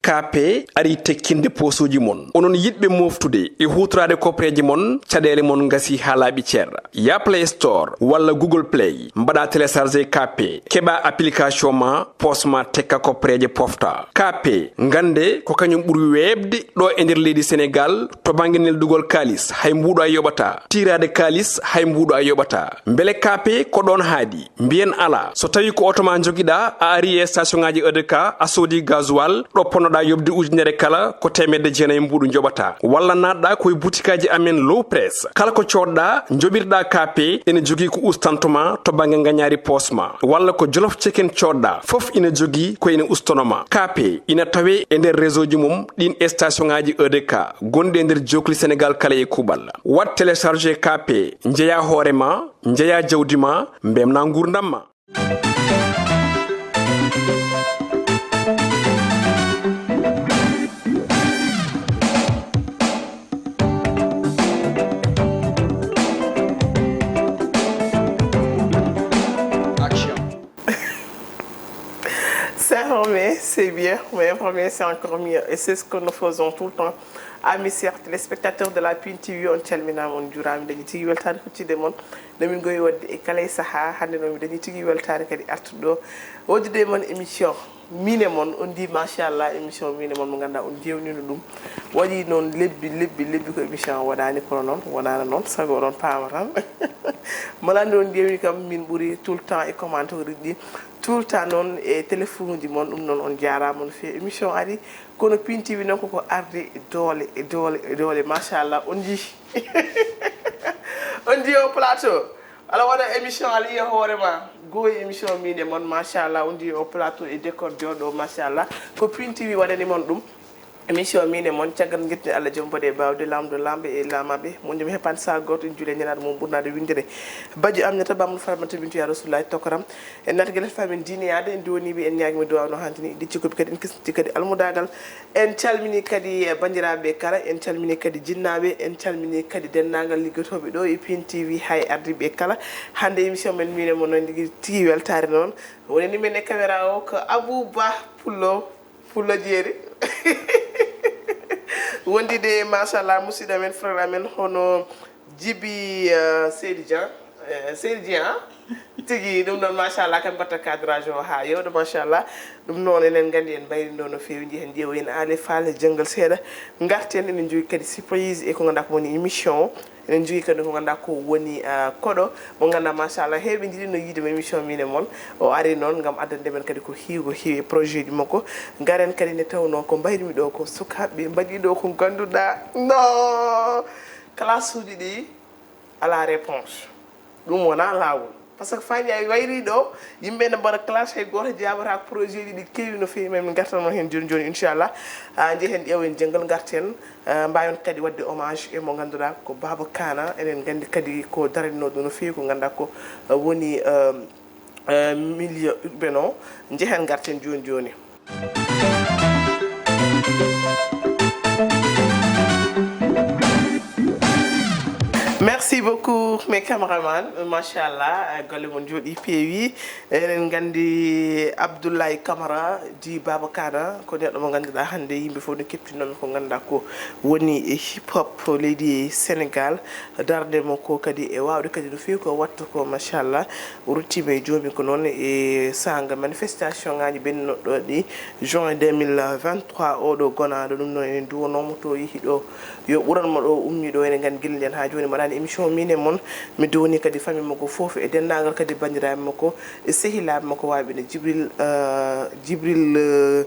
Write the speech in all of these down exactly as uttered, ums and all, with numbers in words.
Kaape ari tekkinde poosuuji mon. Onon yiɗɓe mooftude e huutoraade koppereeje mon, caɗeele mon ngasi haa laaɓi cer. Ya Play Store walla Google Play, mbaɗa télécharger Kaape, keɓa application ma, poos ma tekka koppereeje pofta. Kaape, ngannde ko kañum ɓuri weeɓde ɗo e nder leydi Senegaal to bannge neldugol kaalis, hay mbuuɗo a yoɓataa. Tiiraade kaalis, hay mbuuɗo a yoɓataa. Mbele Kaape ko ɗoon haaɗi? Mbiyen alaa. So tawii ko oto ma njogiɗaa, a ari e station ŋaaji E D K, a soodi gasoil, ɗo ponnoɗaa yoɓde ujunere kala, ko teemedde jeenayi mbuuɗu njoɓataa. Walla naatɗaa ko e butikaaji amen Low Press. Kala ko coodɗaa, njoɓirɗaa Kaape, ene jogii ko ustanto ma to bannge ngañaari poos ma. Walla ko Jolof Chicken coodɗaa, fof ina jogii ko ene ustono ma. Kaape ina tawee e nder réseau ji mum ɗiin e station ŋaaji E D K gonɗi e nder jookli Senegaal kala e kuuɓal. Waɗ télécharger Kaape, njeyaa hoore ma, njeyaa jawdi ma, mbemnaa nguurndam ma. Action. S'informer, c'est bien, mais informer, c'est encore mieux. Et c'est ce que nous faisons tout le temps. Amis chers téléspectateurs de la Pin T V, on calminaama, on njuuraama, dañi tigi weltaare huccide mon. Nde min ngowi waɗde e kala e sahaa, hannde noon mi dañi tigi weltaare kadi artude ɗo. Woddude e mon émission Miin e mon, on ndi machallah, émission Miin e mon mo ngannduɗaa on njewnino ɗum. Waɗi noon lebbi, lebbi, lebbi ko émission o waɗaani, kono noon wonaano noon, sago oɗon paama tan. Mala nde on njeewni kam, min ɓuri tout le temps e commentaire uji ɗi, tout le temps noon e téléphone uji mon, ɗum noon on njaaraama no feewi. Émission ari, kono Pin T V noon koko arde e doole, e doole, e doole, machallah, on njii. On njii o plateau. Ala waɗa émission, ala yiya hoore ma. Gooyi émission Miin e mon, machallah, on njii o plateau e décor jooɗo, machallah. Ko Pin T V waɗani mon ɗum. Émission Miin e mon, caggal njettude Allah, joom mboɗe baawde, laamɗo laamɓe e laamaaɓe, mo njom heɓaani saha gooto, en juule ñalaaɗo mum ɓurnaade winndere. Bajjo Aminata, Bamul Farmata, Bintu Ya Rasulullahi, tokoram. En naati gila famin diine yaade, en duwaniiɓe, en ñaagima duwaaw no haantini, ɗi cikkuɓe kadi, en kisniti kadi almudaagal. En calmini kadi, eh, banndiraaɓe kala, en calmini kadi jinnaaɓe, en calmini kadi denndaangal liggotooɓe ɗo e Pin T V, hay ardiiɓe kala. Hannde émission men Miin e mon noon, tigi weltaare noon. Woni ni men e caméra o ko Abou Ba Pullo, Pullo Jeeri. Wondude, machallah, musidɗo men, frère amen, hono Jibi, eh, Seydi Dia, eh, Seydi Dia, tigi, ɗum noon, machallah, kam mbatta cadrage o haa yooɗa, machallah. Ɗum noon, enen nganndi en mbayri ɗo no feewi, njehen ƴeewoyen Aali Faal e janngal seeɗa. Ngarten, enen njogii kadi surprise e ko ngannduɗaa ko woni émission o. Enen njogii kadi ko ngannduɗaa ko woni, ah, koɗo mo ngannduɗaa, machallah, heewɓe njiɗi no yiide mo émission Miin e mon. O ari noon ngam addande men kadi ko heewi, ko heewi e projet ji makko. Ngaren kadi nde tawnoo ko mbayri mi ɗo ko sukaaɓe mbaɗi ɗo ko ngannduɗaa, no, classe uji ɗi, ala réponse. Ɗum wonaa laawol. Par ce que faañi a wayri ɗo, yimɓe ne mbaɗa classe, hay gooto jaabataa, projet ji ɗi keewi no feewi, min ngartanoo heen jooni jooni, inchallah. Ah, njehen ƴeewen janngal, ngarten, ah, mbaawen kadi waɗde hommage e mo ngannduɗaa ko Baaba Kaana. Eɗen nganndi kadi ko daranooɗo no feewi ko ngannduɗaa ko, ah, woni, ah, ah, milieu urbain o. Njehen ngarten jooni jooni. Merci beaucoup, mes caméramans. Machallah, eh, golle mon njooɗi, peewi. Eɗen nganndi Abdoulaye Camara, di Baba Kana, ko neɗɗo mo ngannduɗaa hannde yimɓe fof no keptinoomi ko ngannduɗaa ko woni e hip hop leydi Sénégal. Darnde makko kadi e waawde kadi no feewi ko waɗta ko, machallah. O ruttiima e joomi ko noon e saanga manifestation ŋaaji ɓennuɗo ɗi juin deux mille vingt-trois, oɗo gonaaɗo. Ɗum noon enen duwanoomo to yehi ɗo, yo ɓuran mo ɗo ummi ɗo. Enen nganndi gila nden haa jooni mbaɗaani émission Miin e mon. Mi duwanii kadi famille makko fof e denndaangal kadi banndiraaɓe makko e sehilaaɓe makko, waawɓe no Jibril, eh, Jibril, eh,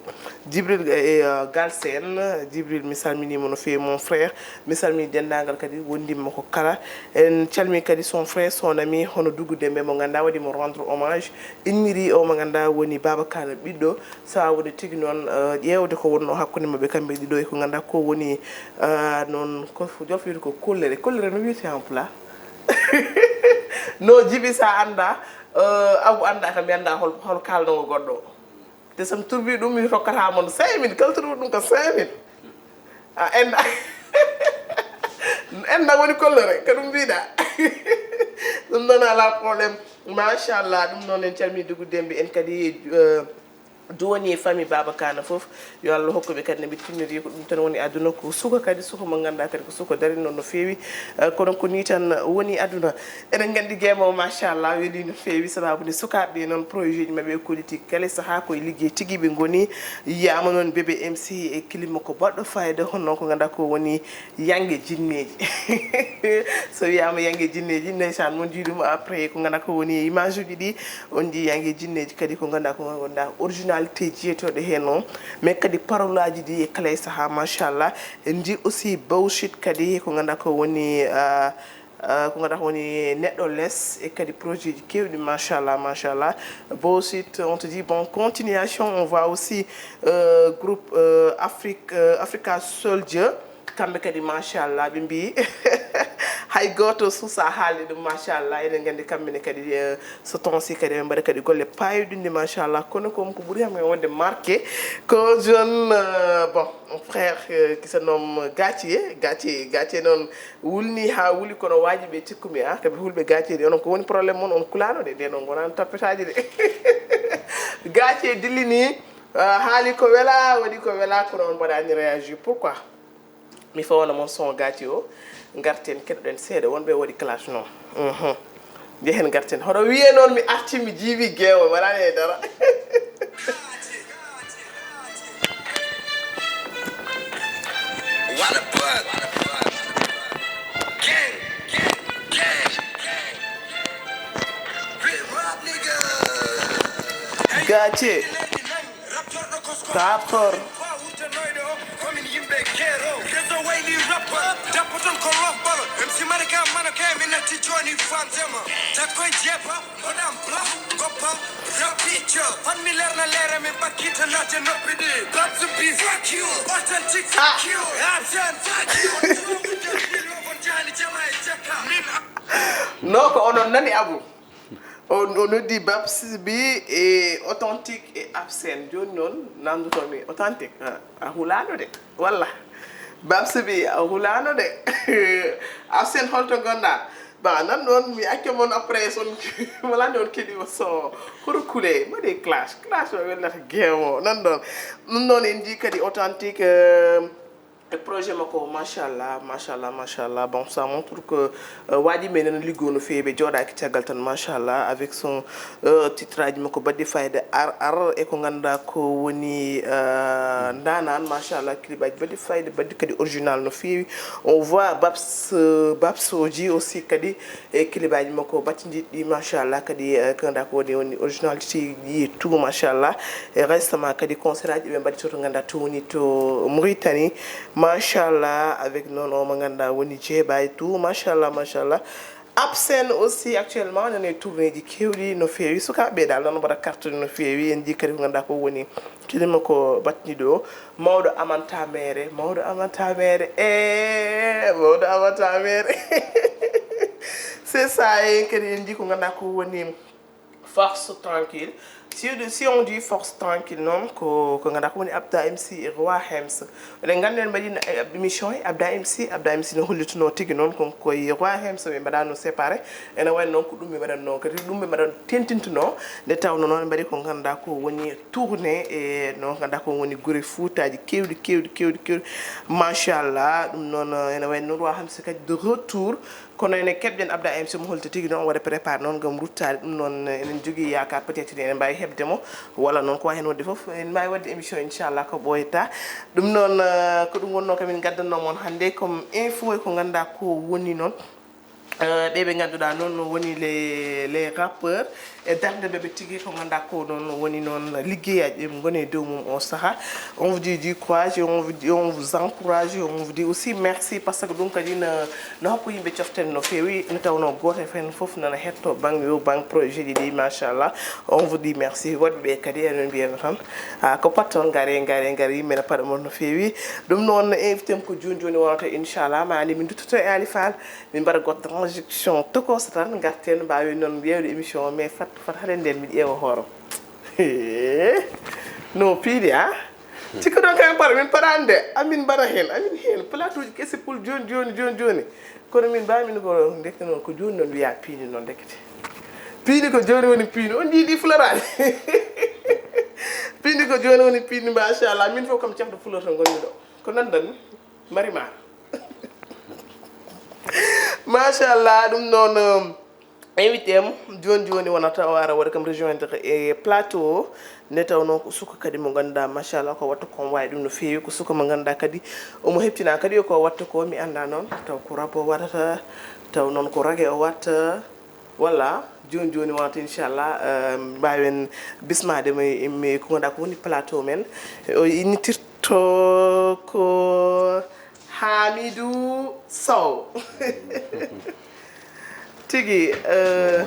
Jibril e, eh, Galsen. Jibril, mi salminiima no feewi, mon frère. Mi salmini denndaangal kadi wondiiɓe makko kala. En calmini kadi son frère, son ami, hono Dugu Dembe mo ngannduɗaa waɗi mo rendre hommage. Inniri o mo ngannduɗaa woni Baaba Kana ɓiɗɗo. Sabu woni tigi noon, eh, ƴeewde ko wonnoo hakkunde maɓɓe kamɓe ɗiɗo e ko ngannduɗaa ko woni, eh, noon ko jolfo wiyata ko kollere. Kollere no wiyetee en pulaar? No Jibi, sa anndaa, eh, Abu anndaa kam, mi anndaa hol, hol kaalnoowo goɗɗo. Te so mi turbii ɗum, mi rokkataa mon cinq mille. Kala turbi ɗum ko cinq mille. A enda. Enda woni kollere, ko ɗum mbiɗa. Ɗum noon alaa problème. Machallah, ɗum noon en calmini Dugu Dembe, en kadi, eh, duwani e famille Baba Kana fof, yo Allah hokku ɓe kadi no ɓe timmiri. Ko ɗum tan woni aduna, ko suka kadi, suka mo ngannduɗaa kadi ko suka darinɗo no feewi. Eh, kono ko nii tan woni aduna. Eɗen nganndi Guemo, machallah, weli no feewi, sababu nde sukaaɓe ɓe noon, projet ji maɓɓe e politique kala sahaa koye liggey tigi ɓe ngoni. Yiyaama noon Bébé M C e clip makko baɗɗo fayida, hono noon ko ngannduɗaa ko woni Yannge Jinneeji. So wiyaama Yannge Jinneeji, ndeysaan, mon njii ɗum après ko ngannduɗaa ko woni e image uji ɗi, on njii Yannge Jinneeji kadi ko ngannduɗaa ko wonda originalité jeyetooɗo heen o, mais kadi parole aji ɗi e kala e sahaa, machallah. En njii aussi Bawshit kadi ko ngannduɗaa ko woni, ah, ah, ko ngannduɗaa ko woni neɗɗo les e kadi projet ji keewɗi, machallah, machallah. Bawshit, on te dit bon continuation. On voit aussi, euh, groupe, euh, Afrique, euh, Africa Soldier. Kamɓe kadi, machallah, ɓe mbii hay gooto suusa haalde ɗum, machallah. Eɗen nganndi kamɓe ne kadi, eh, so tonsi kadi ɓe mbaɗa kadi golle paayɗinɗe, machallah. Kono ko, ko ɓuri kam e wonde marqué ko jeune, euh, bon, frère, euh, qui se nomme Gathie. Gathie, Gathie noon wulni haa wuli, kono waaji ɓe cikkumi, ah, kaɓe hulɓe Gathie de, onon ko woni problème mon, on kulaano de, nde noon ngonani tappetaaji de. Gathie dillini, ah, haali ko wela, waɗi ko wela, kono on mbaɗani réagir. Pourquoi? Mi fawna mon son Gathie o, ngarten keɗoɗen seeɗa, wonɓe waɗi clash noon. Mhm. Njehen ngarten. Hoto wiye noon mi arti mi jiibi Guemo, waɗani e dara. What a bug. Gang, gang, gang, gang. Real rap nigga. Gathie. Rappeur. Rappeur. Komin yimɓe keero. Réseau wayli rappeur. Dappoton ko lobbal. M C Marika mano ke min natti joni fantema. Takkoy jeepa. Mbaɗam bla, goppa, rapijo. Fan mi leerna leere, min ɓakkita naate noppi ɗi. Babs B, fuck you. Authentic, fuck you. Absent, fuck you. Joni jama e jaka. Min. No, ko onon nani, Abou? O, o noddi Babs B e Authentic e Absent. Jooni noon, nanndotoo mi Authentic. Ah, a hulaano de. Walla? Babs B, a hulaano de. Absent, holto ngonɗaa? Ba, nan noon, mi acca mon après son, wala nde on keɗi o son. Kono kule, mbaɗe clash. Clash o wellata Guemo. Nan ɗon. Ɗum noon en njii kadi Authentic, euh, e projet makko, machallah, machallah, machallah. Bon, ça montre que, euh, waaji men ene liggoo no feewi, ɓe jooɗaaki caggal tan, machallah, avec son, euh, titre aji makko baɗɗi fayda, ar ar, e ko ngannduɗaa ko woni, euh, ndaanaan, machallah, clip aji baɗɗi fayda, baɗɗi kadi original no feewi. On voit Babs, euh, Babs o ji aussi kadi, e clip aji makko battindiɗi, machallah, kadi, eh, ko ngannduɗaa ko woni, woni originalité ji et tout, machallah. E récemment kadi concert aji ɓe mbaɗi to, to ngannduɗaa to woni to Mauritanie, machallah, avec noon o mo ngannduɗaa woni Jeeba et tout, machallah, machallah. Absent aussi actuellement nane tournée ji keewɗi no feewi, sukaaɓe ɓe dal noon mbaɗa carton no feewi, en njii kadi ko ngannduɗaa ko woni clip makko battindiɗo o. Mawɗo Amanta Mere, mawɗo Amanta Mere, eh, mawɗo Amanta Mere. C'est ça, en kadi en njii ko ngannduɗaa ko woni Force Tranquille. Si, si on dit Force Tranquille noon, ko, ko ngannduɗaa ko woni Abda M C e Roi Hems. Eɗen nganndi en mbaɗiino, eh, émission e Abda M C, Abda M C no hollitunoo tigi noon, kon koye Roi Hems ɓe mbaɗaano séparé. Ene wayi noon ko ɗum ɓe mbaɗatnoo, kadi ɗum ɓe mbaɗa tentintunoo, nde tawnoo noon ɓe mbaɗi ko ngannduɗaa ko woni tournée e no ngannduɗaa ko woni gure Fuutaaji keewɗi, keewɗi, keewɗi, keewɗi. Machallah, ɗum noon, eh, ene wayi noon Roi Hems kadi de retour. Kono enen keɓɗen Abda M C mo holto tigi noon waɗa préparé noon ngam ruttaade. Ɗum noon, eh, eɗen njogii yaakaar peut-être ene mbaawi heɓde mo. Walla noon ko waawi heen waɗde fof, en mbaawi waɗde émission inchallah ko ɓooyata. Ɗum noon, eh, ko ɗum wonnoo ko min ngaddannoo mon hannde comme info e ko ngannduɗaa ko woni noon. Eh, ɓe ɓe ngannduɗaa noon no woni les, les rappeurs. E darnde ɓe ɓe tigi ko ngannduɗaa ko noon woni noon liggeyaaji ɓe ngoni e dow mum o sahaa. On vous dit du courage et on vous dit, on vous encourage et on vous dit aussi merci parce que ɗum kadi no, no hokka yimɓe coften no feewi, nde tawnoo gooto e heen fof nana heɗto bannge o bannge projet ji ɗi, machallah. On vous dit merci. Woɗɓe ɓe kadi eɗen mbiyata tan, ah, ko patton, ngare, ngare, ngare, yimɓe ne paɗa mon no feewi. Ɗum noon, invité am ko jooni jooni wonata inchallah, ma anndi min nduttoto e Ali Fall. Min mbaɗa goɗɗo transition tokooso tan, ngarten mbaawen noon ƴeewde émission o, mais fat, fat haɗen ndeen mi ƴeewa hoore am. No piiɗi, a? Cikka ɗon kamin paɗa, min paɗaani de. Amin mbaɗa heen, amin heen. Plateau ji kesi pul jooni, jooni, jooni, jooni. Kono min mbaawi min ko ndekte noon, ko jooni noon wiyaa piindi noon ndekete. Piindi ko jooni woni piindi. On njii ɗi fuloraaji? Piindi ko jooni woni piindi, machallah. Min fof kam cafɗo Fuloor to ngonmi ɗo. Ko nandan mi? Marimar. Machallah, ɗum noon, um, invité am jooni jooni wonata o ara waɗa kam rejoindre e plateau o. Nde tawnoo ko suka kadi mo ngannduɗaa, machallah, ko watta ko waawi ɗum no feewi. Ko suka mo ngannduɗaa kadi omo heɓtina kadi ko watta ko, mi anndaa noon. Taw ko rap o waɗata, taw noon ko reggae o watta. Walla jooni jooni wonata, inchallah, eh, mbaawen bismaade mo e, e ko ngannduɗaa ko woni plateau men. O innitirto ko Hamidou Sow. Tigi, eh,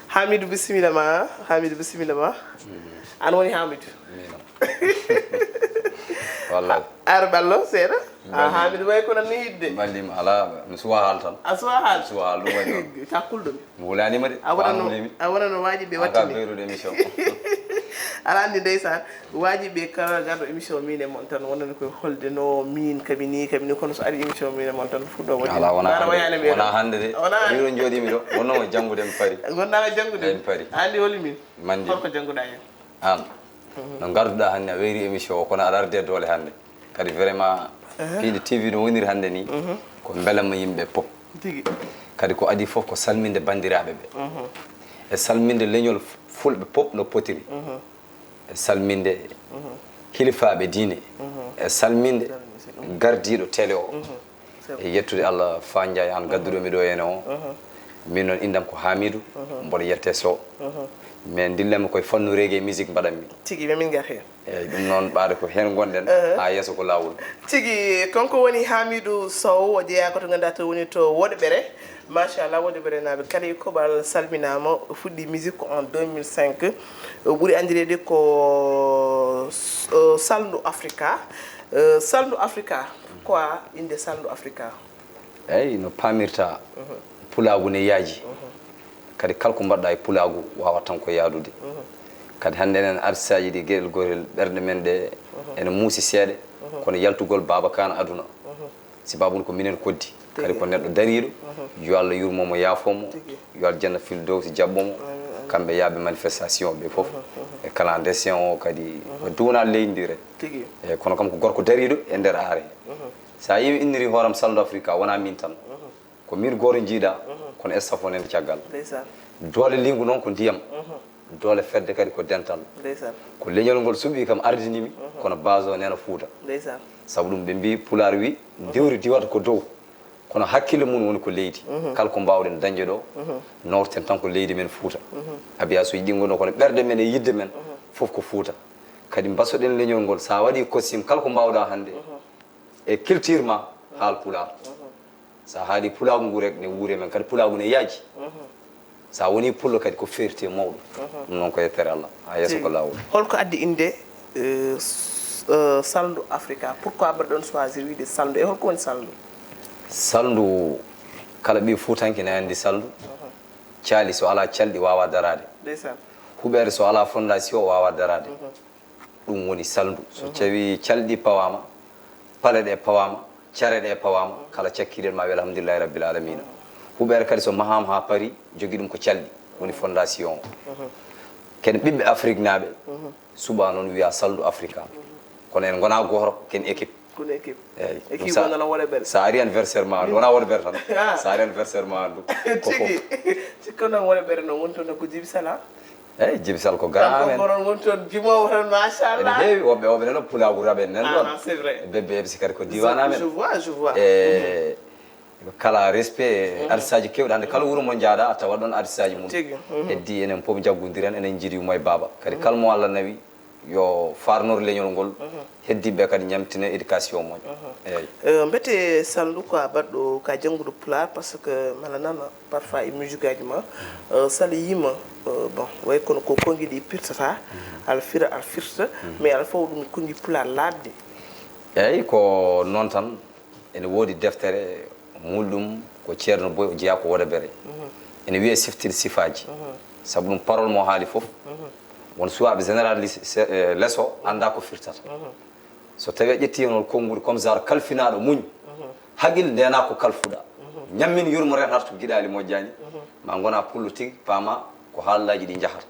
Hamidou, bisimilla ma. Hamidou, bisimilla ma. An woni Hamidou? Wallay. Ar ballo seeɗa. A Hamidou way ko nan ni yidde. Mballima ala, mi suwa haal tan. A suwa haal? Mi suwa haal, ɗum way noon. Takkulɗo mi. Mi wulaanima de. A wonano, a wonano waaji ɓe wattini. Ɓeydude émission. Aɗa anndi ndeysaan, waaji ɓe kala garɗo émission min e mon tan wonani koye holde no min kaɓi ni, kaɓi ni, kono so ari émission min e mon tan fuɗɗo waɗi. Ala, wona hannde, wona hannde de. Wona hannde. Ɗiɗo jooɗimi ɗo, wonno mo janngude mi pari. Gonɗaa janngude? Eyi, mi pari. Anndi holi min? Mandi. Holko jannguɗaa heen? Aan, no ngarduɗaa hannde, a weyri émission o, kono aɗa arde doole hannde. Kadi vraiment, piindi T V no woniri hannde ni, ko mbelamma yimɓe pop. Tigi. Kadi ko adii fof ko salminde banndiraaɓe ɓe. E salminde leñol f-, fulɓe pop no potiri. E salminde hilifaaɓe diine. E salminde gardiiɗo télé o. E yettude Allah, Fa Ndiaye, aan gadduɗo mi ɗo ene o. Min noon, inndam ko Hamidou, mboɗo yette Sow. Mais ndillanmi koye fannu reggae music mbaɗanmi. Tigi, min ngar heen. Eyyi, ɗum noon, ɓaade ko heen ngonɗen, haa yeeso ko laawol. Tigi, kanko woni Hamidou Sow, o jeyaa ko to ngannduɗaa to woni to Woɗeɓere. Machallah, Woɗeɓere naaɓe kala e kuuɓal salminaama. O fuɗɗi musique ko en deux mille cinq. O ɓuri anndireede ko, eh, Salndu Africa. Eh, Salndu Africa, quoi innde Salndu Africa? Eyyi, no paamirta, pulaagu ne yaaji. Kadi kala ko mbaɗɗa e pulaagu waawata tan ko yaadude. Kadi hannde enen artisaaji ɗi geɗel gootel ɓerɗe men ɗe ene muusi seeɗa, kono yaltugol Baaba Kaana aduna. Sibabude ko minen koddi. Kadi ko neɗɗo dariiɗo, yo Allah yurmo mo, yaafo mo, yo aljanna Firdawsi jaɓɓo mo. Kamɓe yaaɓe manifestation ɓe fof, e clandestin o kadi, o duwna leydi ndi rek. Tigi. Eyyi, kono kam ko gorko dariiɗo e nder aare. So a yii mi inniri hooram Salndu Africa, wona min tan. Ko min gooto njiiɗa, kono staff o nana caggal. Ndeysaan. Doole liingu noon ko ndiyam. Doole fedde kadi ko dental. Ndeysaan. Ko leñol ngol suɓi kam ardini mi, kono base o nena Fuuta. Ndeysaan. Sabu ɗum ɓe mbii, Pulaar wii, dewri diwata ko dow, kono hakkille mum woni ko leydi. Kala ko mbaawɗen dañde ɗo, nawrten tan ko leydi men Fuuta. Abiyasuuji ɗi ngonno kono ɓerɗe men e yidde men, fof ko Fuuta. Kadi mbasoɗen leñol ngol, so a waɗi costume, kala ko mbaawɗa hannde, e culture ma, haal Pulaar. So a haalii pulaagu ngu rek, ne wuuri e men, kadi pulaagu ne yaaji. So a wonii pullo kadi ko fierté mawɗo. Ɗum noon ko yettere Allah, haa yeeso ko laawol. Holko addi innde, eh, s-, eh, Salndu Africa? Pourquoi mbaɗɗon choisir wiide Salndu? E holko woni Salndu? Salndu, kala ɓii Fuutanke ne anndi Salndu. Caali so alaa calɗi waawaa daraade. Ndeysaan. Huɓeere so alaa fondation waawaa daraade. Ɗum woni Salndu. So tawi calɗi pawaama, pale ɗe pawaama, care ɗe pawaama, kala cakkiiɗen ma wiya alhamdulillahi rabbil alamina. Huɓeere kadi so mahaama haa paari, jogii ɗum ko calɗi, woni fondation o. Ken ɓiɓɓe Afrique naaɓe, suɓa noon wiya Salndu Africa. Kono en ngonaa gooto, ken équipe. Kono équipe. Eyyi. Équipe o nana Woɗeɓere. Sa ari anniversaire ma anndu, wona Woɗeɓere tan. Sa ari anniversaire ma anndu. Ko fof. Tigi. Cikka noon Woɗeɓere noon woni toon ko Djiby Sala. Eyyi, Djiby Sal ko grand amen. Kanko ko onon woni toon jimoowo tan, machallah. Ene heewi, woɓɓe, woɓɓe noon pulaagu raɓen nan ɗoon. Ah, c'est vrai. Bébé Ebsi kadi ko diiwaan amen. Je vois, je vois. E, kala respect, artisaaji keewɗi. Hannde kala wuro mo njaaɗa, a tawa ɗoon artisaaji mum. Tigi. Heddi enen fof njaggondiren, enen njiɗi mo e baaba. Kadi kala mo Allah nawi, yo faarnor leñol ngol, heddiiɓe kadi ñamtina éducation mum. Eyyi. Eh, mbete Salndu ko a baɗɗo ka janngude Pulaar, parce que mala nana parfois e musique aji ma, eh, Sali yima, eh, bon, way kono ko konngi ɗi pirtata, ala fira, ala firta, mais ala fof ɗum konngi Pulaar laaɓɗi. Eyyi, ko noon tan. Ene woodi deftere, muulɗum ko Ceerno Boy, o jeyaa ko Woɗeɓere. Ene wiyee Siftil Sifaaji. Sabu ɗum parole mo haali fof, won suwaaɓe général lis-, se-, eh, leso anndaa ko firtata. So tawii a ƴettii heen hol konnguɗi comme genre kalfinaaɗo muñ, haqil ndeenaa ko kalfuɗaa. Ñammin yurmo ren hartu giɗaali moƴƴaani, ma ngonaa pullo tigi, paama ko haalaaji ɗi njahata.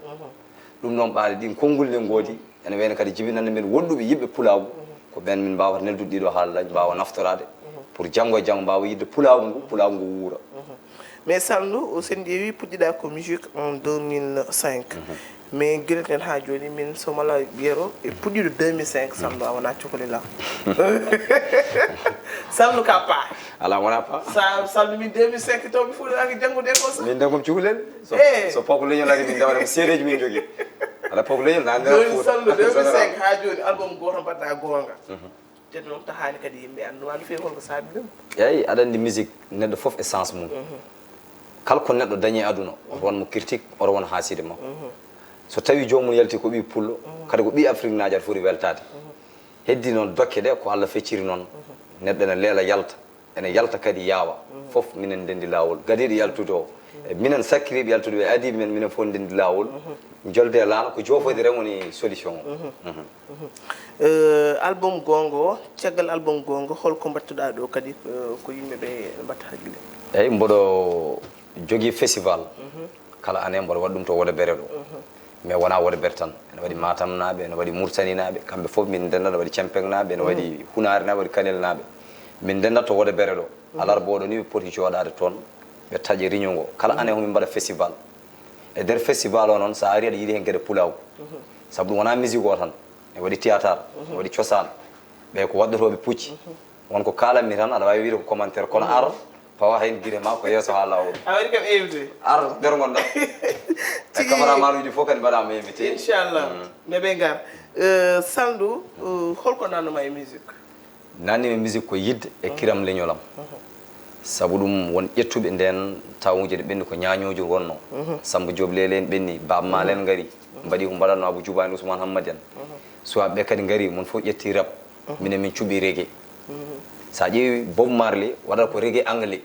Ɗum noon ɓaade ɗin konngol nde ngoodi, ene wayno kadi jibinande men wonduɓe yiɗɓe pulaagu, ko ɓeen min mbaawata neldude ɗiɗo haalaaji, mbaawa naftoraade pour janngo e janngo mbaawa yiɗde pulaagu ngu, pulaagu ngu wuura. Mais Salndu, sen ƴeewi puɗɗiɗa ko musique en deux mille cinq. Mais gila ten ha joni min so mala yero e puɗɗiɗo deux mille cinq, Salndu a wona cukalel am. Salndu ka pa. Ala wona pa. Sa Salndu min deux mille cinq to mi fuɗɗoraki janngude ko sa. Min de kom cukalel. So, eh, so poko leñol ari min dawata ko seedeji min jogui. Ala poko leñol na nder. Joni Salndu deux mille cinq ha joni album goto mbaɗɗa gonga. Te noon tahaani kadi yimɓe anndu ma no feewi holko saabi ɗum. Eyi, aɗa anndi musique neɗɗo fof e sens mum. Kala ko neɗɗo dañi e aduna, oto won mo critique, oto won haaside mo. So tawi joomum yalti ko ɓii pullo, kadi ko ɓii Afrique naajo aɗa foti weltaade. Heddi noon dokke ɗe ko Allah fecciri noon, neɗɗo ene leela yalta, ene yalta kadi yaawa. Fof minen ndenndi laawol, gadiiɗo yaltude o, e minen sakkiriiɓe yaltude ɓe, adiiɓe men, minen fof ndenndi laawol, njolde e laana, ko joofoyde tan woni solution o. Album goonga o, caggal album goonga, hol ko mbaɗtuɗaa ɗo kadi ko yimɓe ɓe mbaɗta hakkille? Eyi, mboɗo jogii festival. Kala année mboɗo waɗa ɗum to Wodobere ɗo. Mais wonaa Wodobere tan. Ene waɗi Matamnaaɓe, ene waɗi Muritaninaaɓe, kamɓe fof min ndennda, ene waɗi Cempeŋnaaɓe, ene waɗi Hunaarenaaɓe, waɗi Kanelnaaɓe. Min ndennda to Wodobere ɗo. Alarba oɗo ni ɓe poti jooɗaade toon, ɓe taƴa réunion ngo. Kala année homin mbaɗa festival. E nder festival o noon, so a arii aɗa yiɗi heen geɗe pulaagu. Sabu ɗum wonaa musique o tan. Ene waɗi théâtre, ene waɗi cosaan. Ɓe ko waɗɗotooɓe pucci. Won ko kaalanmi tan, aɗa waawi wiyde ko commentaire, kono ar pawa heen gite ma ko yeeso haa laawol. A waɗi kam invité. Ar nder ngonɗaa. E caméraman uji fof kadi mbaɗaama invité. Inchallah. Nde ɓe ngar. Salndu, holko naatnuma e musique? Naatnimi e musique ko yiɗde e kiram leñol am. Sabu ɗum won ƴettuɓe ndeen tawuuje ɗe ɓenni ko ñaañooji wonnoo. Sammba Joob Leele en ɓenni, Baaba Maal en ngari, mbaɗi ko mbaɗatnoo Abou Djouba en, Ousmane Hammadi en. Suwaaɓe ɓe kadi ngari, mon fof ƴetti rap. Minen min cuɓii reggae. So a ƴeewi Bob Marley waɗata ko reggae anglais.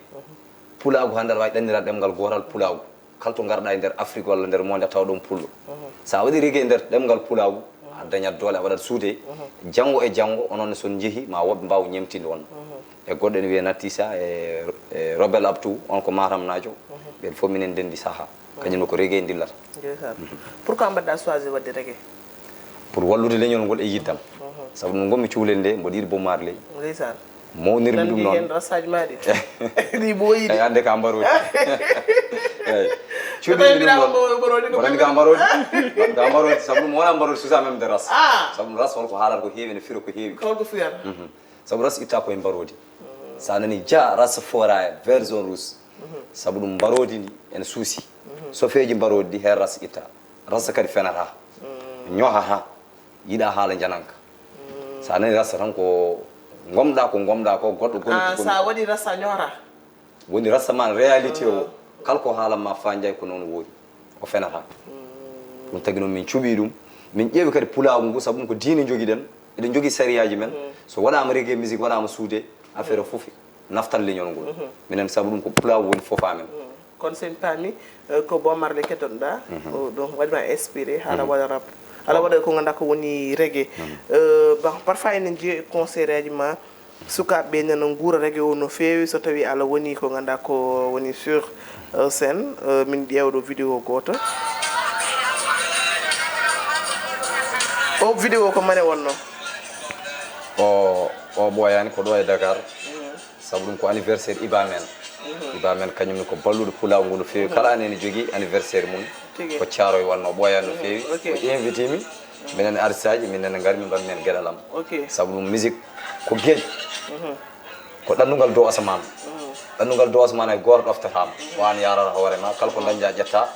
Pulaagu hannde aɗa waawi ɗanniraade ɗemngal gootal pulaagu. Kala to ngarɗaa e nder Afrik walla nder monde a tawa ɗoon pullo. So a waɗii reggae e nder ɗemngal pulaagu, a dañat doole, a waɗat suude. Janngo e janngo, onon ne so on njehii, ma woɓɓe mbaaw ñemtinde on. E goɗɗo ene wiyee Natisa e Robel Abtou, on ko Matamnaajo. Ɓeen fof minen ndenndi sahaa. Kañum ne ko reggae ndillata. Ndeysaan. Pourquoi mbaɗɗaa choisir waɗde reggae? Pour wallude leñol ngol e yiɗde am. Sabu no ngonmi cukalel nde, mboɗo yiɗi Bob Marley. Ndeysaan. Mawnirmi ɗum noon. Nanndi heen rasaji ma ɗi. Ɗi ɓooyi de. Eyi, hannde ka mbaroodi. Eyi. Cuɗiimi ɗum noon. Mboɗo anndi ka mbaroodi. Mbaɗmi ka mbaroodi. Sabu ɗum wonaa mbaroodi suusaa même de ras. Sabu ɗum ras holko haalata ko heewi, ene fira ko heewi. Holko firata? Sabu ras ittaa ko e mbaroodi. So a nanii ja ras foraaya vert jaune rouge. Sabu ɗum mbaroodi ndi ene suusi. Sofeeji mbaroodi ɗi heen ras ittaa. Ras kadi fenataa. Ñohataa. Yiɗaa haala njananka. So a nanii ras tan ko ngomɗaa ko ngomɗaa ko goɗɗo goni ko. Ah, so a waɗii ras a ñohataa? Woni ras ma réalité o. Kala ko haalan ma Faa Njaay ko noon woori. O fenataa. Ɗum tagi noon min cuɓii ɗum. Min ƴeewi kadi pulaagu ngu sabu ɗum ko diine njogiɗen. Eɗen njogii sariyaaji men. So waɗaama reggae musique, waɗaama suude, affaire o fof naftan leñol ngol. Minen sabu ɗum ko pulaagu woni fof amen. Kono so en paami ko Bob Marley keddotoɗaa, o ɗum waɗi ma inspiré haa aɗa waɗa rap, aɗa waɗa ko ngannduɗaa ko woni reggae. Bon, parfois enen njiya e concert aji ma, sukaaɓe ɓe nana nguura reggae o no feewi, so tawii aɗa woni ko ngannduɗaa ko woni sur scène. Min ƴeewa ɗo vidéo gooto. O vidéo ko mane wonnoo? O, o ɓooyaani, ko ɗo e Dakar. Sabu ɗum ko anniversaire Iba Men. Iba Men kañum ne ko balluɗo pulaagu ngu no feewi. Kala année ene jogii anniversaire mum. Ko Caaroy wannoo, ɓooyaani no feewi. Ko invité mi, minen artiste aji, minen ne ngar min mbaɗ men geɗal am. Sabu ɗum musique ko geej. Ko ɗannungal dow asamaan. Ɗannungal dow asamaan hay gooto ɗoftataama. Ko aan yaarata hoore ma, kala ko ndañɗaa ƴettaa.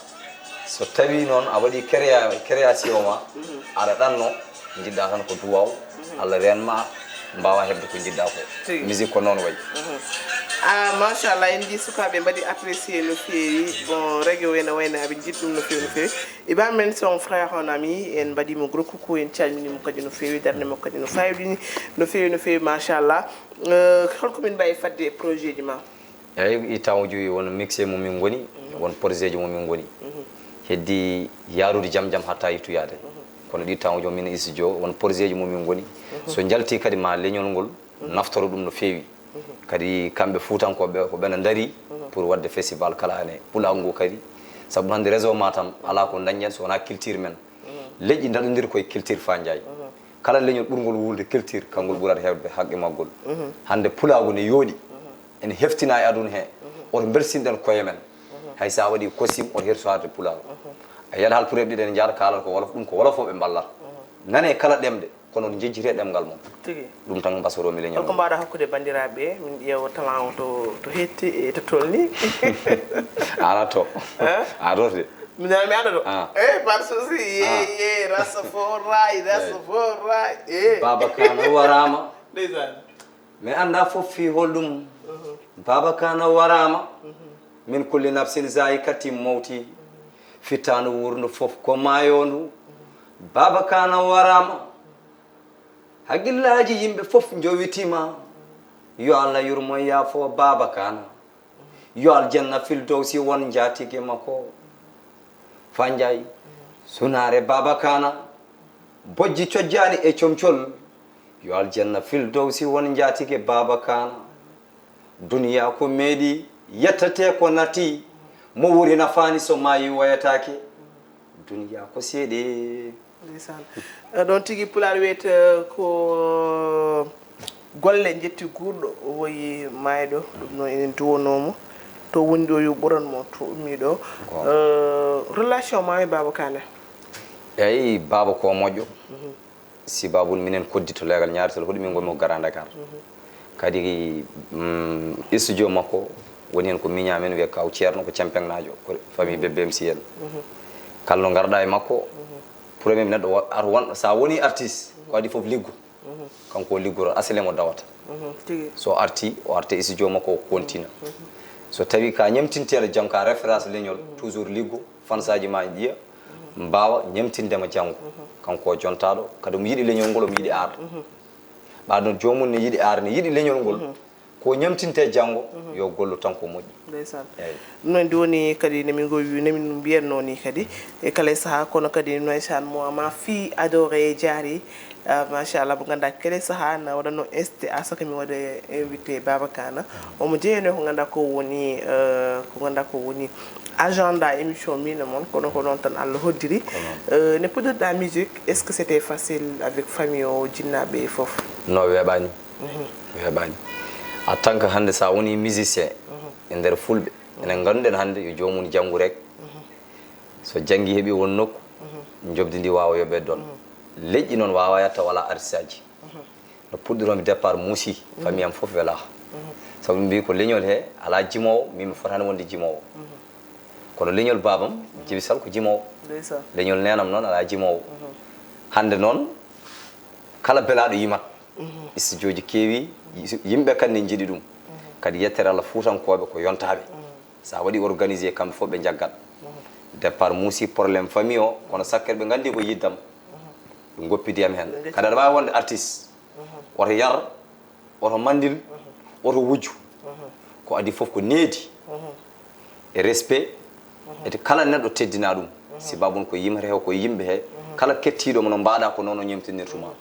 So tawii noon a waɗii créa- création ma, aɗa ɗanno, njiɗɗaa tan ko duwaaw, Allah reen ma, mbaawaa heɓde ko njiɗɗaa ko. Tigi. Musique ko noon wayi. Ah, machallah, en njii sukaaɓe mbaɗi apprécié no feewi. Bon, reggae o ene wayno aɓe njiɗi ɗum no feewi, no feewi. Iba Men, c'est un frère, un ami, en mbaɗii mo gros coucou, en calminii mo kadi no feewi, darnde makko kadi no faawi ɗum no feewi, no feewi, machallah. Euh, holko min mbawi fadde e projet ji ma? Eyi, temps o joyi won mixé mo min ngoni, won projet ji mo min ngoni. Heddi yaarude jam jam hatta yettoyaade. Kono ɗi temps o joyi min e studio, won projet ji mo min ngoni. So njalti kadi ma leñol ngol naftoro ɗum no feewi. Kadi kamɓe Fuutankooɓe ko ɓe na ndarii pour waɗde festival kala année. Pulaagu ngu kadi, sabu hannde région Matam alaa ko ndañɗen so wonaa culture men. Leƴƴi ndaɗondiri koye culture Fa Ndiaye. Kala leñol ɓurngol wuurde culture, kanngol ɓurata heewde haqqe maggol. Hannde pulaagu ne yooɗi, ene heftina e aduna he. Oto mbelsinɗen koye men. Hay so a waɗi kosim, oto hertu haalde pulaagu. A yiyat haalpureeɓe ɗiɗi ene njaada kaalata ko wolof, ɗum ko wolofooɓe mballata. Nane kala ɗemɗe, kono oto njejjite ɗemngal mon. Tigi. Ɗum tan mbasoroomi leñol. Holko mbaɗa hakkude banndiraaɓe ɓe? Min ƴeewa talent o to, to hetti e to tolni. Ala to. Hein? A rorde. Min nana mi anda ɗo. Ah. Eh, pas de souci. Ye, ah, ye, rasta fof raay, rasta fof raay. Eh. Baba Kana waraama. Ndeysaan. Mi annda fof fii holɗum. Baba Kana waraama. Min kulli nafsin zaikatin mawti. Fittaandu wuurndu fof ko maayondu. Baba Kana waraama. Hakkillaaji yimɓe fof njowitiima. Yo Allah yurmo yaafo Baba Kana. Yo aljanna Firdowsi won njaatige makko. Fa Ndiaye, sunaare Baba Kana, bojji cojjaani e comcol. Yo aljanna Firdowsi won njaatige Baba Kana. Duniya ko meeɗi, yettatee ko natti. Mo wuuri nafaani so maayi wayataake. Duniya ko seeɗe. Ndeysaan. Eh, ɗoon tigi Pulaar wiyata ko golle njetti guurɗo, o woyi maayɗo, ɗum noon enen duwanoo mo. To woni ɗo yo ɓuran mo, to ummii ɗo. Goonga. Eh, relation ma e Baba Kana? Eyi, Baba ko moƴƴo. Mhm. Sibaabun minen koddi to leegal ñaari tol hoɗi min ngonmi ko Grand Dakar. Mhm. Kadi, mm, studio makko woni heen ko miñaa men wiyee Kaw Ceerno, ko Cempeŋnaajo, ko famille Bébé M C en. Mhm. Kala no ngarɗaa e makko, mhm, premier neɗɗo wa-, ar-, won, so a woni artiste, ko adii fof liggo. Mhm. Kanko o liggoro, asalem o dawata. Mhm, tigi. So arti, o arta e studio makko, o kontina. Mhm. So tawi ka ñemtinteeɗo jam, ka référence leñol, mhm, toujours liggo, fansaaji ma ƴiya, mbaawa ñemtinde ma janngo. Mhm. Kanko o jontaaɗo, kadi omo yiɗi leñol ngol, omo yiɗi aar. Mhm. Ɓaade noon joomum ne yiɗi aar, ne yiɗi leñol ngol. Mhm. Ko ñamtinte janngo, mhm, yo gollu tan ko moƴƴi. Ndeysaan. Eeyi. Ɗum noon, ɗum woni kadi, ne min ngo-, ne min mbiyatnoo nii kadi, e kala e sahaa, kono kadi, no Aysaan mo, ma fii adoré jaari, ah, machallah, mo ngannduɗaa kala e sahaa, na waɗatnoo incité, à ce que mi waɗa invité Baba Kana. Omo jeyanoo ko ngannduɗaa ko woni, eh, ko ngannduɗaa ko woni agenda émission Miin e Mon, kono ko noon tan Allah hoddiri. Ko noon. Eh, ne puɗɗorɗaa musique, est-ce que c'était facile avec famille o, jinnaaɓe e fof? No weeɓaani. Mhm. Weeɓaani. En tant que hannde so a woni musicien, mhm, e nder Fulɓe, enen ngannduɗen hannde yo joomum janngu rek. Mhm. So janngi heɓi won nokku, mhm, njoɓdi ndi waawa yoɓeede ɗoon. Mhm. Leƴƴi noon waawa yatta wala artisaaji. Mhm. No puɗɗiromi départ muusi, mhm, famille am fof welaa. Mhm. Sabu ɓe mbii ko leñol he alaa jimoowo, min mi fotaani wonde jimoowo. Mhm. Kono leñol baabam, mhm, Jibi Sal ko jimoowo. Ndeysaan. Leñol neenam noon alaa jimoowo. Mhm. Hannde noon, kala belaaɗo yimat. Mhm. Studio ji keewi, yimɓe kadi ne njiɗi ɗum. Mhm. Kadi yettere Allah Fuutankooɓe ko yontaaɓe. Mhm. So a waɗi organisé, kamɓe fof ɓe njaggat. Mhm. Départ muusi problème famille o, kono sakkere ɓe nganndi ko yiddam. Mhm. Ɓe ngoppidi yam heen. Ɓe ngacci. Kadi aɗa waawi wonde artiste. Mhm. Oto yar, oto manndil, mhm, oto wujju. Mhm. Ko adii fof ko needi. Mhm. E respect. Mhm. Ete kala neɗɗo teddina ɗum. Mhm. Sibaabun ko yimata he, ko yimɓe he. Mhm. Kala kettiiɗo mo no mbaɗa ko noon o ñemtinirtuma. Mhm.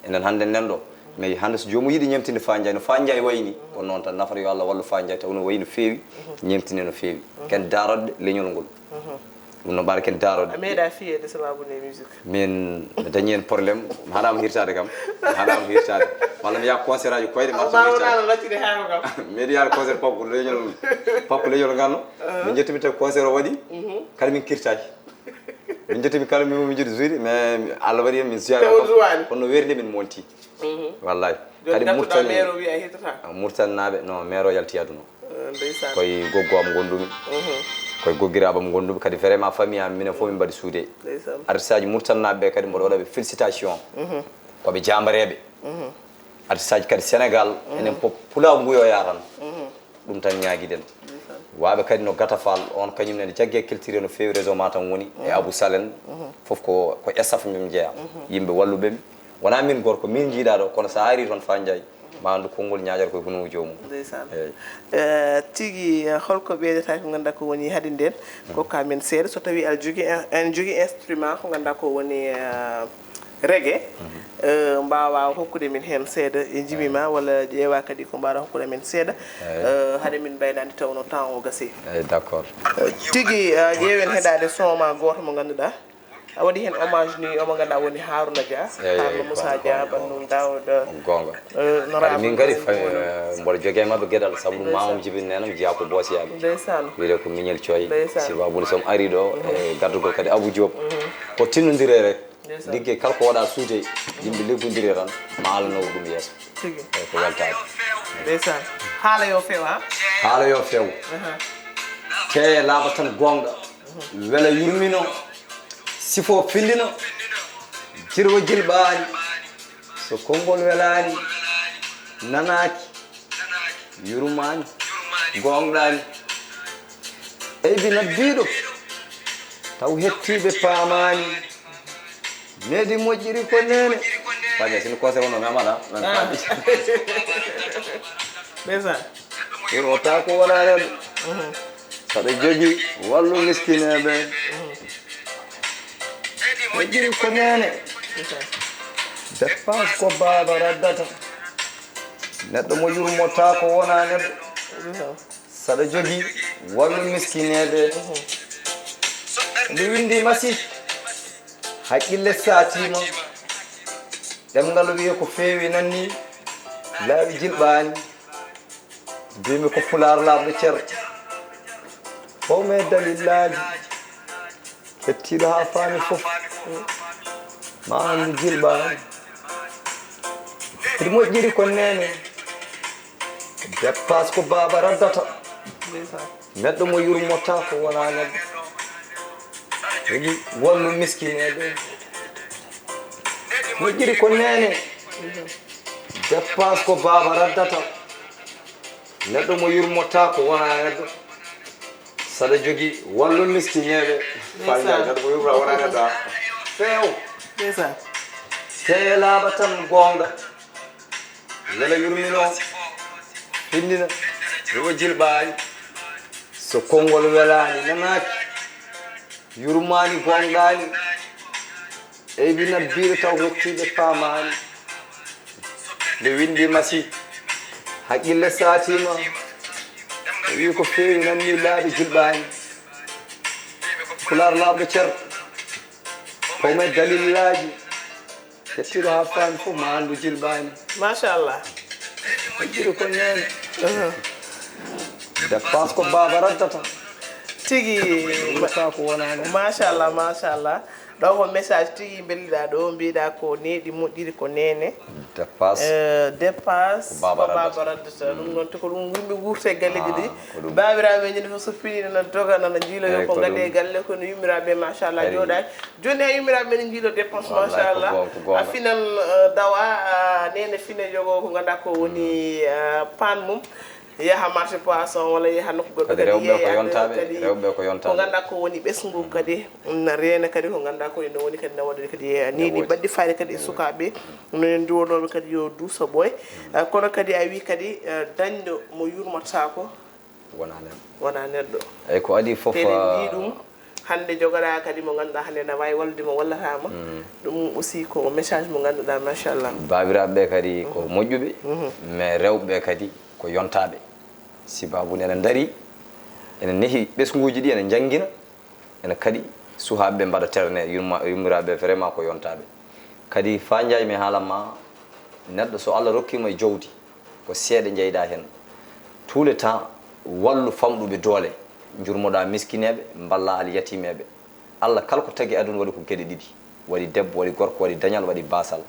Enen hannde nen ɗo, mais hannde so joomum yiɗi ñemtinde Fa Ndiaye, no Fa Ndiaye wayi ni, ko noon tan nafata yo Allah wallu Fa Ndiaye, taw no wayi no feewi, ñemtine no feewi. Ken daaroɗe leñol ngol. Ɗum no mbaɗa ken daaroɗe. A meeɗa fiyeede sababu nde musique? Min, mi dañi heen problème, mi haɗaama hirtaade kam, mi haɗaama hirtaade. Walla mi yaha concert aji koyɗe, mi arta mi hirtaade. Laccide haama kam. Mi meeɗi yaade concert Pakku leñol, Pakku leñol nganno. Min njettumi tawi concert o waɗi, kadi min kirtaaki. Min njettumi kala, min, min njetti juuɗe, mais Allah waɗi heen min ziyaara. Kono no weeri nde min monti. Mhm. Wallahi. Jooni kadi Murtani, maire o wiya a hirtata? Ah, Murtani naaɓe, non, maire o yalti aduna. Eh, ndeysaan. Koye goggo am ngondumi. Mhm. Koye goggiraaɓe am ngondumi, kadi vraiment famille am, minen fof min mbaɗi suude. Ndeysaan. Artiste aji Murtani naaɓe ɓe kadi mboɗo waɗa ɓe félicitation. Mhm. Ko ɓe jaambareeɓe. Mhm. Artiste aji kadi Sénégal, enen fof pulaagu ngu yo yaran. Mhm. Ɗum tan ñaagiɗen. Ndeysaan. Waaɓe kadi no Gata Fall, on kañum nene jagge culture no feewi, réseau Matam woni, e Abou Salen, fof ko, ko staff min jeyaa. Yimɓe walluɓe mi. Wonaa min gorko, min njiidaa ɗo, kono so a ari toon Fa Ndiaye, ma anndu konngol ñaaƴata koye hunuuji joomum. Ndeysaan. Eeyi. Eh, tigi, eh, holko ɓeydata ko ngannduɗaa ko woni hade nden? Kokkaa min seeɗa, so tawii aɗa jogii in-, aɗa jogii instrument ko ngannduɗaa ko woni, eh, reggae, eh, mbaawa hokkude min heen seeɗa, e jimii ma, walla ƴeewa kadi ko mbaawɗa hokkude min seeɗa, eh, hade min mbaylaade tawnoo temps o gasii. Eeyi, d'accord. Eh, tigi, eh, ƴeewen heɗaade son ma gooto mo ngannduɗaa. A waɗi heen hommage ni omo ngannduɗaa woni Harouna Dia, Haruna Moussa Dia, ɓanndu Daouda. Goonga. Kadi min kadi mboɗo jogii e maɓɓe geɗal, sabu ɗum mamam Jibin Neena, mi jeyaa ko boosiyaaɓe. Ndeysaan. Wiyetee ko Miñel Coy. Ndeysaan. Sibabude somi arii ɗo e gardugol kadi Abou Diop. Ko tinnondiree rek. Ndeysaan. Liggey kala ko waɗaa suude, yimɓe liggondiree tan, ma Allah naw ɗum yeeso. Tigi. Eyi, ko weltaade. Ndeysaan. Haala yo few, ha? Haala yo few. Teeye laaɓa tan goonga. Wela yurmino. Sifo fillino. Jirwa jilɓaani. So konngol welaani, nanaaki, yurmaani, goongɗaani. Eybi nabbiiɗo, taw hettiiɓe paamaani. Needi moƴƴiri ko neene. Faja sino kose wono mi amana nan fabi. Ndeysaan. Ɗum o taa ko wona ren. Saɗa jogi wallu miskineɓe. Moƴƴiri ko neene. Dépense ko baaba raddata. Neɗɗo mo yurmotaa ko wona neɗɗo. Saɗa jogi wallu miskineɓe. Nde windi masi. Haqqille saatiima. Ɗemngal wiye ko feewi nanni. Laawi jilɓaani. Mbimi ko pulaar laaɓɗo cer. Fow me dalillaaji. Hettiiɗo haa faami fof. Ma anndu jilɓaani. Hiɗi moƴƴiri ko neene. Dépense ko baaba raddata. Neɗɗo mo yurmotaa ko wona neɗɗo. Jogi wallu miskineɓe. Moƴƴiri ko neene. Dépense ko baaba raddata. Neɗɗo mo yurmotaa ko wona neɗɗo. Saɗa jogi wallu miskineɓe. Fanja neɗɗo mo yurmotaa wona neɗɗo. Few. Ndeysaan. Teye laaɓa tan goonga. Wela yurmino, findina, rewa jilɓaani. So konngol welaani, nanaaki, yurmaani, goongɗaani. Eybi nabbiiɗo taw hettiiɓe paamaani. Nde winndi masi, haqqille saatiima. O wii ko feewi nanni laaɓi jilɓaani. Pulaar laaɓɗo cer. Kome dalillaaji. Hettiiɗo haa faami fof ma anndu jilɓaani. Machallah. Hettiiɗo ko neene. Dépense ko baaba raddata. Tigi. Ɗumta ko wonaani. Machallah, machallah. Ɗo ko message tigi mbelliɗaa ɗo, mbiɗa ko neeɗi moƴƴiri ko neene. Dépense. Dépense ko baaba raddata. Ɗum noon te ko ɗum yimɓe wuurta e galleeji ɗi. Baabiraaɓe men ñande fof so fini nana doga nana njiiloyo ko ngadde e galle kono yummiraaɓe machallah jooɗaani. Jooni hay yummiraaɓe men njiilo dépense machallah. A finan dawa neene fine jogo ko ngannduɗaa ko woni paan mum. Yaha marché poisson walla yaha nokku goɗɗo kadi yeeya kadi ko ngannduɗaa ko woni ɓesngu kadi na reena kadi ko ngannduɗaa ko ene woni kadi na waɗa kadi neeɗi baɗɗi fayda kadi e sukaaɓe no en nduwanooɓe kadi yo duuso ɓooy. Kono kadi a wii kadi dañɗo mo yurmotaako wona neɗɗo. Wona neɗɗo. Eyi ko adii fof. Eɗen njii ɗum hannde jogoɗaa kadi mo ngannduɗaa hannde na waawi wallude mo wallataama. Ɗum aussi ko message mo ngannduɗaa machallah. Baabiraaɓe ɓe kadi ko moƴƴuɓe. Mais rewɓe ɓe kadi ko yontaaɓe. Sibaabu nde ene ndarii ene nehi ɓesnguuji ɗi ene njanngina. Ene kadi suhaaɓe ɓe mbaɗa terne yumma yummiraaɓe vraiment ko yontaaɓe. Kadi faa njaay mi haalan ma neɗɗo so Allah rokkiima e jawdi ko seeɗa njeyɗaa heen. Tous les temps wallu famɗuɓe doole, njurmoɗaa miskineeɓe, mballaa alyatimeeɓe. Allah kala ko tagi aduna waɗi ko geɗe ɗiɗi, waɗi debbo, waɗi gorko, waɗi dañal, waɗi baasal.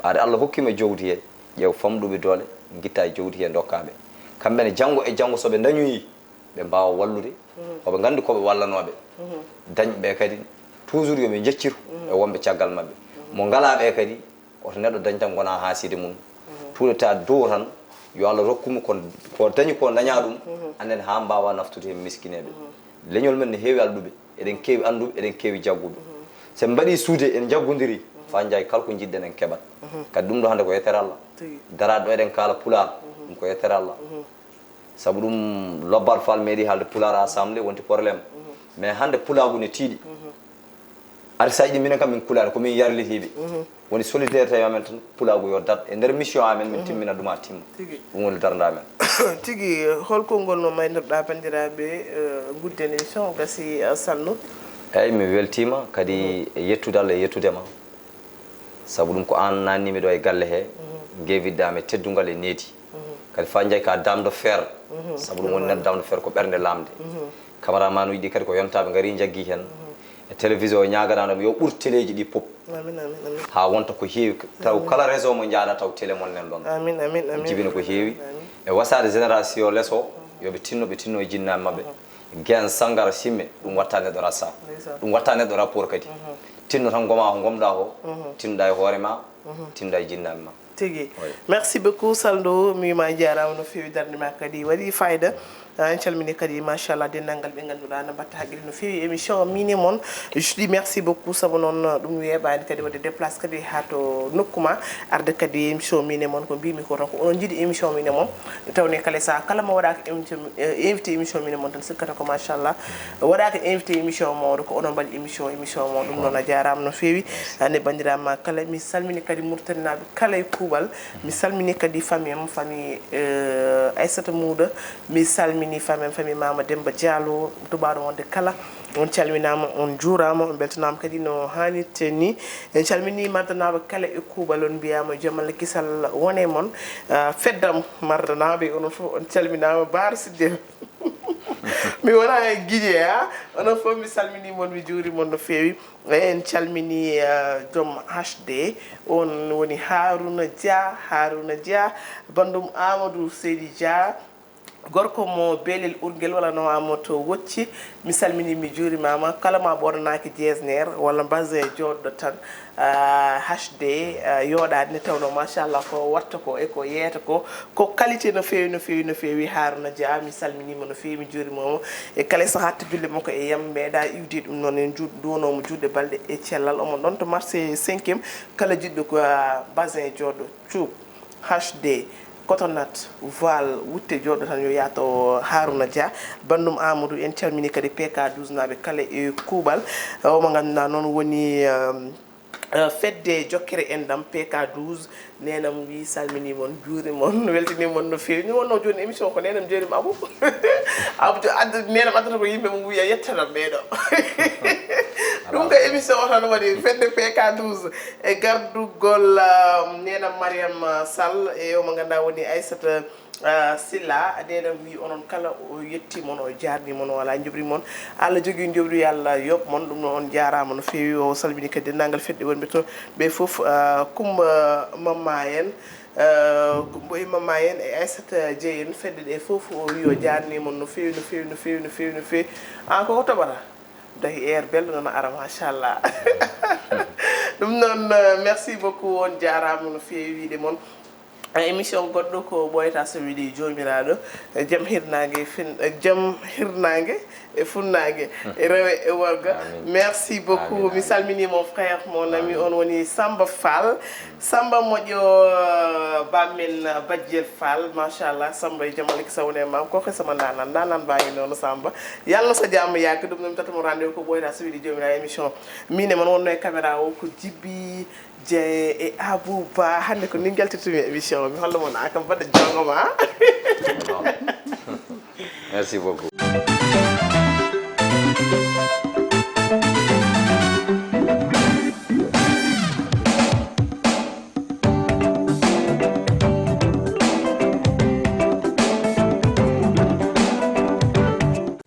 Ɓaade Allah hokkiima jawdi he, ƴeew famɗuɓe doole, ngittaa e jawdi he ndokkaa ɓe. Kamɓe ne janngo e janngo so ɓe ndañoyii, ɓe mbaawa wallude, hoɓe nganndi ko ɓe wallanooɓe. Dañɓe ɓe kadi toujours yo ɓe njeccir e wonɓe caggal maɓɓe. Mo ngalaa ɓe kadi, hoto neɗɗo dañ tan ngonaa haasiide mum. Tous les temps dow tan yo Allah rokku mo ko dañi ko dañaa ɗum, annen haa mbaawa naftude heen miskineeɓe. Leñol men ne heewi alɗuɓe, eɗen keewi annduɓe, eɗen keewi jagguɓe. So en mbaɗii suude en njaggondirii, faa njaay kala ko njiɗɗen en keɓat. Kadi ɗum ɗo hannde ko yettere Allah. Daraade ɗo eɗen kaala pulaar, ɗum ko yettere Allah. Sabu ɗum Lobbal Fall meeɗi haalde pulaar assemblée wonti problème. Mais hannde pulaagu ne tiiɗi. Ari saji ɗi minen kam min kulaani ko min yarlitiiɓe. Woni solidarité yo amen tan pulaagu yo dat e nder mission amen min timmina ɗum haa timma. Ɗum woni darnde amen. Tigi hol konngol no maynirɗaa banndiraaɓe gudden émission o gasi salnu. Eyyi, mi weltiima kadi e yettude Allah e yettude ma. Sabu ɗum ko aan naanniimi ɗo e galle he, ngeewidɗaa mi e teddungal e needi. Kadi faa njaay ka dame de fer. Sabu ɗum woni nen dame de fer ko ɓernde laamde. Cameraman uji ɗi kadi ko yontaaɓe ngari njaggi heen. E télévision o ñaaganaano mi yo ɓur teleeji ɗi pop. Amin, amin, amin. Haa wonta ko heewi, taw kala réseau mo njaaɗa taw télé mon nen ɗon. Amin, amin, amin. Jibina ko heewi. Amin. E wasaade génération lees o, yo ɓe tinno, ɓe tinno e jinnaaɓe maɓɓe. Gen sangara simme, ɗum watta neɗɗo rasa. Ndeysaan. Ɗum watta neɗɗo rapport kadi. Tinno tan goma ko gomɗa ko, tinnoɗa e hoore ma, tinnoɗa e jinnaaɓe ma. Tigi. Oui. Merci beaucoup, Saldo. Mi ma jaaraama no feewi darnde ma kadi. Waɗi fayda. Ah, en calmini kadi, machallah, denndangal ɓe ngannduɗaa na mbatta haqqille no feewi émission o. Min e mon, je dis merci beaucoup, sabu noon, ɗum weeɓaani kadi waɗde déplace kadi haa to nokku ma, arde kadi émission min e mon. Ko mbimi ko tan, ko onon njiɗi émission min e mon. Tawne kala saha, kala mo waɗaaka invité, eh, invité émission min e mon tan, sikkata ko machallah. Waɗaaka invité émission mawɗo, ko onon mbaɗi émission, émission mawɗo. Ɗum noon a jaaraama no feewi. Hannde banndiraaɓe ma kala, mi salmini kadi Muritaninaaɓe kala e kuuɓal. Mi salmini kadi famille am, famille, eh, Aissata Mouda. Mi salmini famille am, famille Mama Demba Diallo, tubaɗo wonde kala. On calminaama, on juuraama, on mbeltanaama kadi no haanirta ni. En calmini Mardanaaɓe kala e kuuɓal, on mbiyaama jam Allah kisal wone mon. Ah, feddam Mardanaaɓe, onon fof on calminaama. Baara Siddel. Mi wona e Guinée, ha? Onon fof mi salmini mon, mi juuri mon no feewi. En calmini, ah, joom H D, on woni Haruna Dia, Haruna Dia, banndum Amadou Seydi Dia, gorko mo Belel Urgel walla no wamo to Wocci. Mi salmini, mi juurimaama. Kala ma ɓornaaki jesner walla mbasin jooɗɗo tan, ah, H D, ah, yooɗaade nde tawnoo machallah ko watta ko e ko yeeta ko, ko qualité no feewi, no feewi, no feewi. Haruna Dia, mi salminiima no feewi, mi juurimaama. E kala sahaa to julle makko e yam, meeɗa iwde ɗum noon en juut-, duwanoomo juutɗe balɗe e cellal. Omo ɗoon to marché cinquième, kala jiɗɗo ko, ah, mbasin jooɗɗo, cuup, H D, cotonat, voile, wutte jooɗɗo tan yo yaato Haruna Dia. Banndum Amadou, en calmini kadi P K douze naaɓe kala e kuuɓal. O mo ngannduɗaa noon woni, um, eh, fedde jokkere enɗam P K douze. Neenam wi salmini mon, juuri mon, weltini mon no feewi. Ni wonno jooni émission ko neenam jeerim Abou. Abou jo-, adda, neenam addata ko yimɓe mum wiya yettanam ɓeeɗo. Ɗum ko émission o tan waɗi, fedde P K douze. E gardugol, ah, neenam Mariam, ah, Sall, e o mo ngannduɗaa woni Aissata, ah, Silla, neenam wi onon kala o yetti mon, o jaarni mon, o alaa njoɓri mon. Allah jogii njoɓri, yo Allah yoɓ mon. Ɗum noon on jaaraama no feewi. O salmini kadi denndaangal fedde wonɓe to ɓe fof, ah, Kumba Mamma en, ah, Kumba e Mamma en e Aissata Dieye en, fedde ɗe fof o wi o jaarni mon no feewi, no feewi, no feewi, no feewi, no feewi. Ah, koko toɓata? Dahi air belɗo nana ara, machallah. Ɗum noon, eh, merci beaucoup, on jaaraama no feewi wiide mon. Eh, émission goɗɗo ko ɓooyata so weli joomiraaɗo. Eh, jam hirnaange e fin-, eh, jam hirnaange e funnaange, e rewe e worga. Amin. Merci beaucoup. Amin, mi amin. Salmini mon frère, mon ami, amin. On woni Samba Fall. Samba moƴƴo, eh, bammin, eh, Bajjel Fall, machallah. Samba e jam Allah kisa wone ma. Ko ke sama nanan, nanan baa ngi noon Samba. Yalla sa jam yàgg, ɗum noon mi tata mo rendez-vous ko ɓooyata so weli joomiraaɗo émission. Min e mon wonno e caméra o ko Djiby Dieng e Abou Ba. Hannde ko ni njaltirtumi émission o. Mi holla mon an kam mbaɗa jongo ma. Merci beaucoup.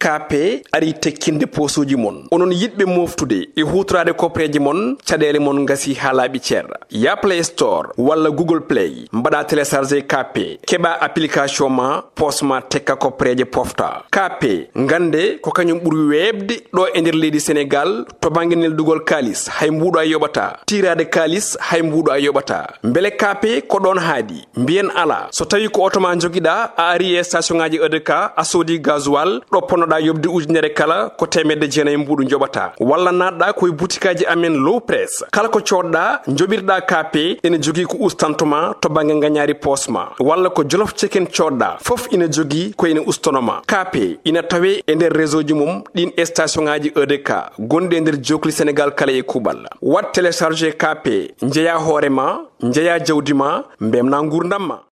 K P ari tekkinde poosuuji mon. Onon yiɗɓe moftude e huutoraade koppareeje mon, caɗeele mon ngasi haa laaɓi cer. Ya Play Store walla Google Play, mbaɗa télécharger K P, keɓa application ma, poos ma tekka koppareeje pofta. K P, ngannde ko kañum ɓuri weeɓde ɗo e nder leydi Senegaal, to bannge neldugol kaalis, hay mbuuɗo a yoɓata. Tiiraade kaalis, hay mbuuɗo a yoɓata. Mbele K P ko ɗoon haadi? Mbiyen alaa. So tawii ko oto ma njogiɗaa, a ari e station ŋaaji E D K, a soodi gasoil, ɗo ponnoɗaa yoɓde ujunere kala, ko teemedde jeenayi mbuuɗu njoɓataa. Walla naatɗaa ko e butikaaji amen Low Press. Kala ko coodɗaa, njoɓirɗaa K P, ene jogii ko ustantuma to bannge ngañaari poos ma. Walla ko Jolof Chicken coodɗaa, fof ina jogii ko ene ustanoma. K P ina tawee e nder réseau ji mum ɗiin station ŋaaji E D K gonɗi e nder jookli Senegaal kala e kuuɓal. Waɗ télécharger K P, njeyaa hoore ma, njeyaa jawdi ma, mbemnaa nguurndam ma.